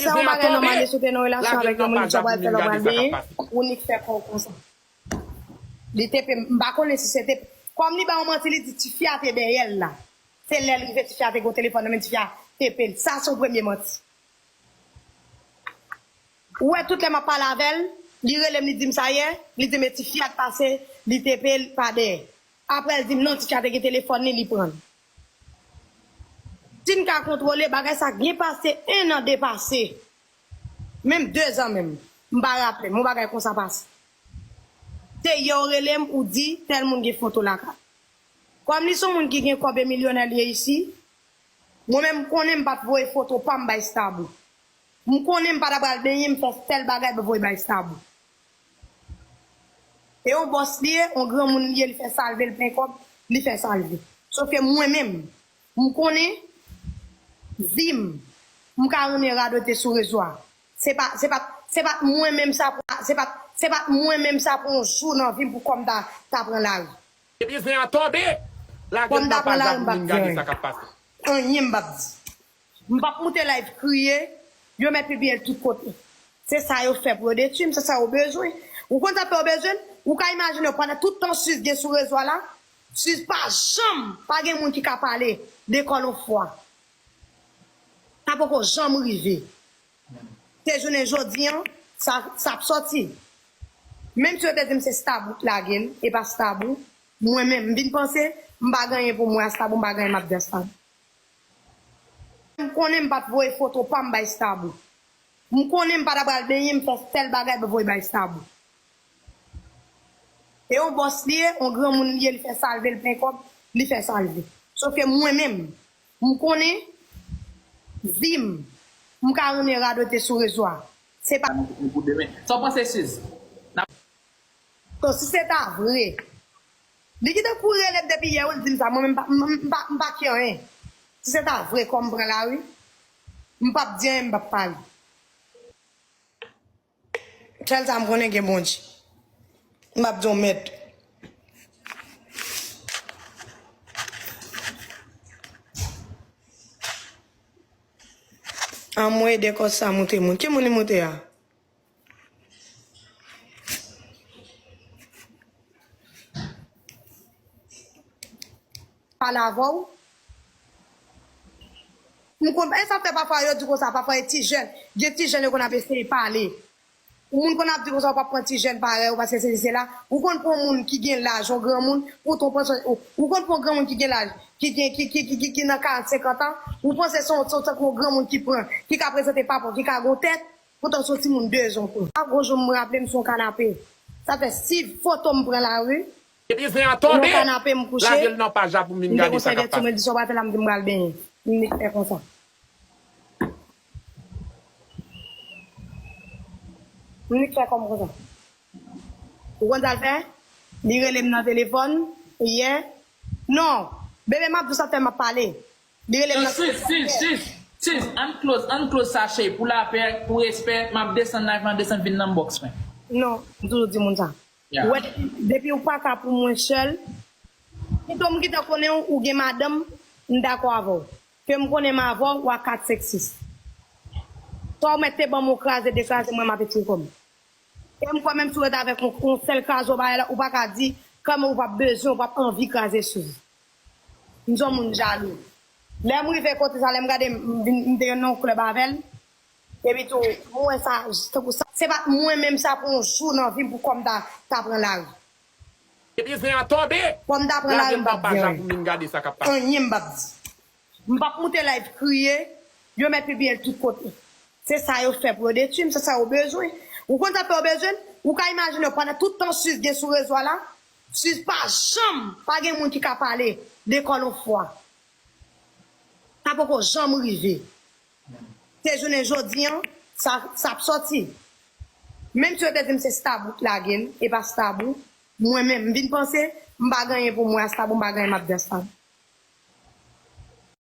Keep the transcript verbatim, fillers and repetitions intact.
Se yon bagay nòmal, li sou te nan relasyon avèk yon moun, li di w pral fè lè w pral benyen, ou nik fè kò w konsa. Li te pe, m pa konnen si se te, kòm li ba yon manti, li di tifi a te dèyè l la. Se lè l rive, tifi a te gen telefòn nan men tifi a, te pe l. Sa se yon premye manti. Ou wè, tout lè m ap pale avè l, li rele m, li di m sa yè, li di m e tifi a t pase, li te pe l pa dèyè. Apre l di m non, tifi a te gen telefòn li, li pran l. Si n ka kontwole, bagay sa gen pase en an depase. Menm de zan menm. M pa raple m, yon bagay konsa pase. Se yè w rele m, ou di tèl moun gen foto lakay. Kòm li se yon moun ki gen kòb e milyonè li ye isi, mwen menm m konnen m pa t voye foto pa m bay Stabou. M konnen m pa ta pral benyen, m fè tèl bagay, m voye bay Stabou. E yon bòs li ye, yon granmoun li ye, li fè sa l vle, l plen kòb, li fè sa l vle. Sof ke mwen menm, m konnen vi m, m ka renmen radote sou rezo a. Se pa, se pa, se pa t mwen menm sa pou, se pa, se pa t mwen menm sa pou yon jou nan vi m pou kòm ta, ta pran lari. Depi zen an tonbe, lage l nan paj la pou moun gade sa k ap pase. Anyen m p ap di. M p ap moute live kriye, yo mèt pibliye l tout kote. Se sa yo fè pou yo detwi m, se sa yo bezwen. Ou konn sa fè yo bezwen? Ou ka imajine w, pandan tout tan Suze gen sou rezo a la, Suze pa janm, pa gen moun ki ka pale de kò l yon fwa. Sa poko janm rive. Se jounen jodi an, sa, sa ap sòti. Menm si yo te di m se Stabou k lage l, e pa Stabou, mwen menm, m vin panse, m pa gen anyen pou mwen a Stabou, m pa gen anyen m ap di a Stabou. M konnen m pa t voye foto pa m bay Stabou. M konnen m pa ta pral benyen, m fè tèl bagay, m voye bay Stabou. E yon bòs li ye, yon granmoun li ye, li fè sa l vle, l plen kòb, li fè sa l vle. Sof ke mwen menm, m konnen vi m, m ka renmen radote sou rezo a. Se pa. Pou demen. Sa w panse, Suze? So, si se ta vre, li gentan kouri rele m depi yè, wi, l di m sa. Mwen menm, m pa, m, m, m pa, m pa kè anyen. Si se ta vre, kòm m pran lari, m p ap di anyen, m p ap pale. Sèl sa m konnen gen Bondye. M p ap di w mèt. Anmwey, de kò sa moute moun. Ki moun li moute a? Pale avè w. M konn, e sa fè pafwa yo di konsa, pafwa e ti jèn, gen ti jèn yo konn ap eseye pale. Moun konn ap di konsa, ou p ap pran ti jèn parèy ou, paske sesi sela. Ou konn pran moun ki gen laj, yon granmoun, pou tonton, ou, ou konn pran granmoun ki gen laj, ki gen, ki, ki, ki, ki, ki nan karant, senkant an, ou panse se yon, se yon, tankou yon granmoun ki pran, ki ka prezante papa w, ki ka gon tèt, poutan se yon timoun de zan w pran. A gon jou m raple m sou yon kanape. Sa fè si foto m pran lari, Depi zen an tonbe, lage l nan paj la pou m vin gade sa k ap pase. Mwen di sa w pa fè la, m di m pral benyen. M nik fè konsa. M nik fè kò m konsa. Ou konn sa l fè? Li rele m nan telefòn yè. Non, bebe, m ap di w sa fè m ap pale. Li rele m nan telefòn yè. Sis, sis, sis, sis, ann close, ann close sa, cheri, pou lapè, pou respè, m ap desann live lan, desann vin nan box mwen. Non, m toujou di moun sa. Ou wè, depi, depi ou pa ka pou mwen sèl, pito m gentan konnen w, ou gen madanm, m dakò avè w. Ke m konnen m avè w, w a kat, senk, sis. Sa w mèt te ban m yon kraze, dekraze, mwen m ap etire kò m. E m kwè menm si w ret avèk yon, yon sèl kraze w bay la, ou pa ka di, kanmenm ou p ap bezwen, ou p ap anvi kraze Suze. M se yon moun jalou. Lè m rive kote sa, lè m gade, m vin, m te nan yon klèb avè l. Epi tou, m wè sa, tankou sa, se pa t mwen menm sa pou yon jou nan vi m pou kò m ta, ta pran lari. Depi zen an tonbe, kò m ta pran lari, m p ap di anyen. Anyen m p ap di. M p ap moute live kriye, yo mèt pibliye l tout kote. Se sa yo fè pou yo detwi m, se sa yo bezwen. Ou konn sa fè yo bezwen? Ou ka imajine w, pandan tout tan Suze gen sou rezo a la, Suze pa janm, pa gen moun ki ka pale de kò l yon fwa. Sa poko janm rive. Se jounen jodi an, sa, sa ap sòti. Menm si yo te di m se Stabou k lage l, e pa Stabou, mwen menm, m vin panse, m pa gen anyen pou mwen a Stabou, m pa gen anyen m ap di a Stabou.